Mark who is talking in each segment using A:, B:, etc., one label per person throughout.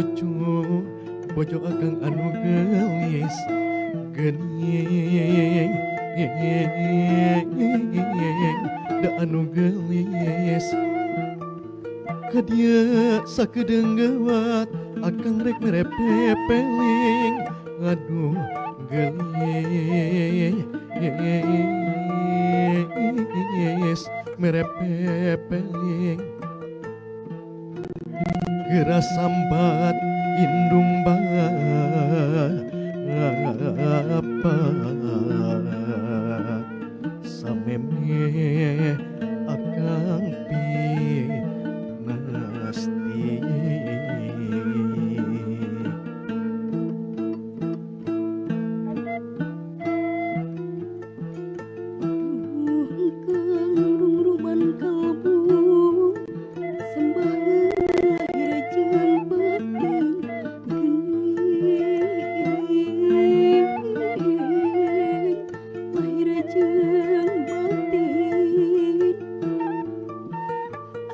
A: lucu bojo akang anu geulis geuning da anu geulis ka dieu sakedeung geuwat akang rek mere pepeling aduh geulis mere pepeling geura sambat indung bapa sameme akang pinasti.
B: Duh engkeung rungruman kalbu sembaheun lahir jeung batin geuning lahir jeung batin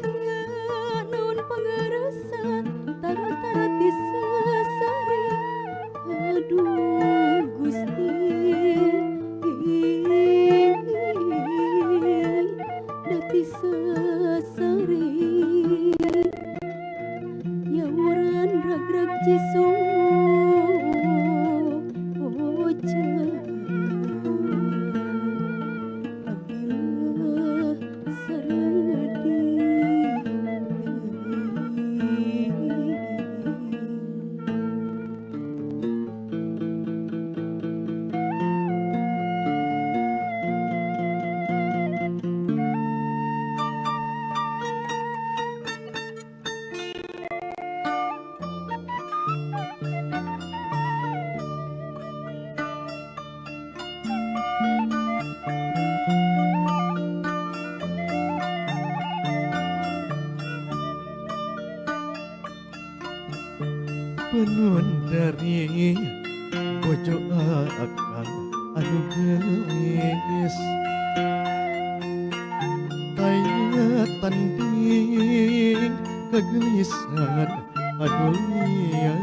B: aya naon pangarasa tara-tara ti sesari aduh Gusti dati sesari yawuran rag-rag cisoca abdi mah sareudi.
A: Penun dari bojo akang anu geulis taya tanding kageulisan anu lian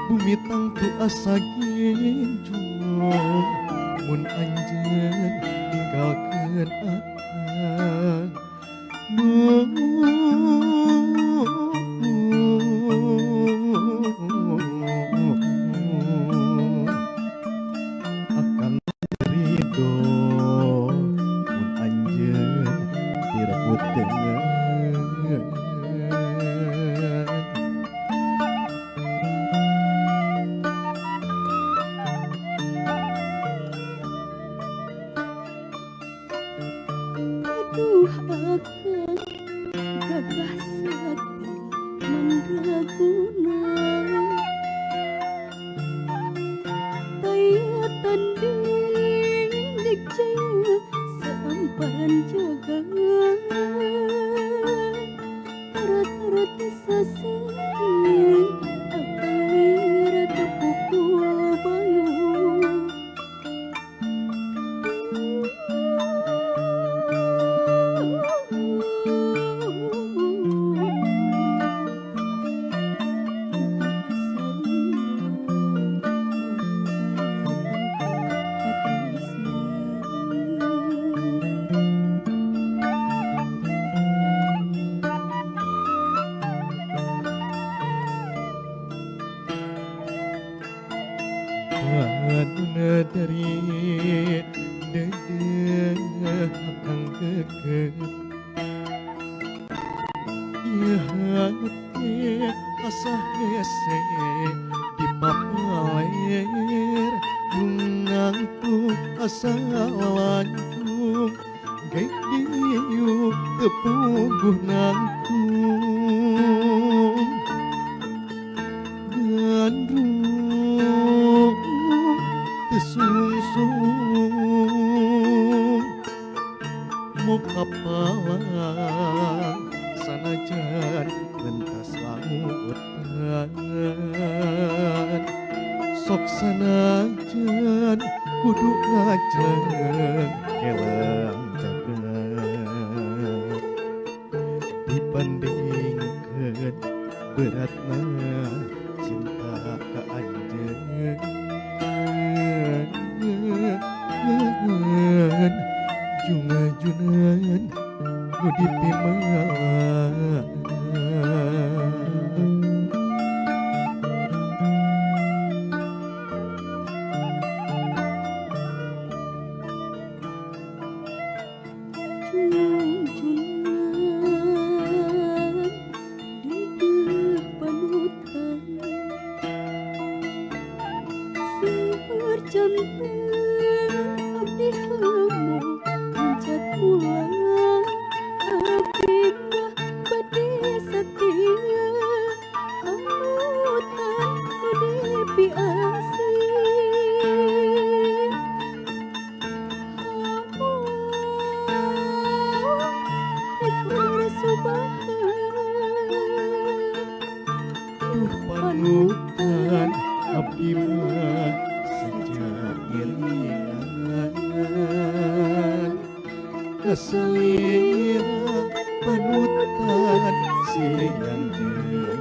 A: bumi tangtu asa ginjung mun anjeun ninggalkeun akang akang ridho mun anjeun direbut dengan.
B: Aduh akang gagah sakti mandraguna taya tanding dikjaya saamparan jagat tara-tara ti sasari akang wira kapukul bayu.
A: Aduna dari dede akang keget ieu hate asa hese di papaler bungang tu asa lancung gek dieu teu puguh nangtung gandrung teu sungsung muka palang sanajan mentas lautan sok sanajan kudu ngajleng keleng jagat dibandingkeun Beratna cinta ka anjeun, junga-junan nu dipimalah.
B: Junjunan deudeuh panutan, seueur janten abdi hemu loncat pulang. Abdi mah bade satia panutan nu dipiasih. Rek bersubahat.
A: Duh, panutan abdi mah sejak gilingan ka salira, panutan siang jeung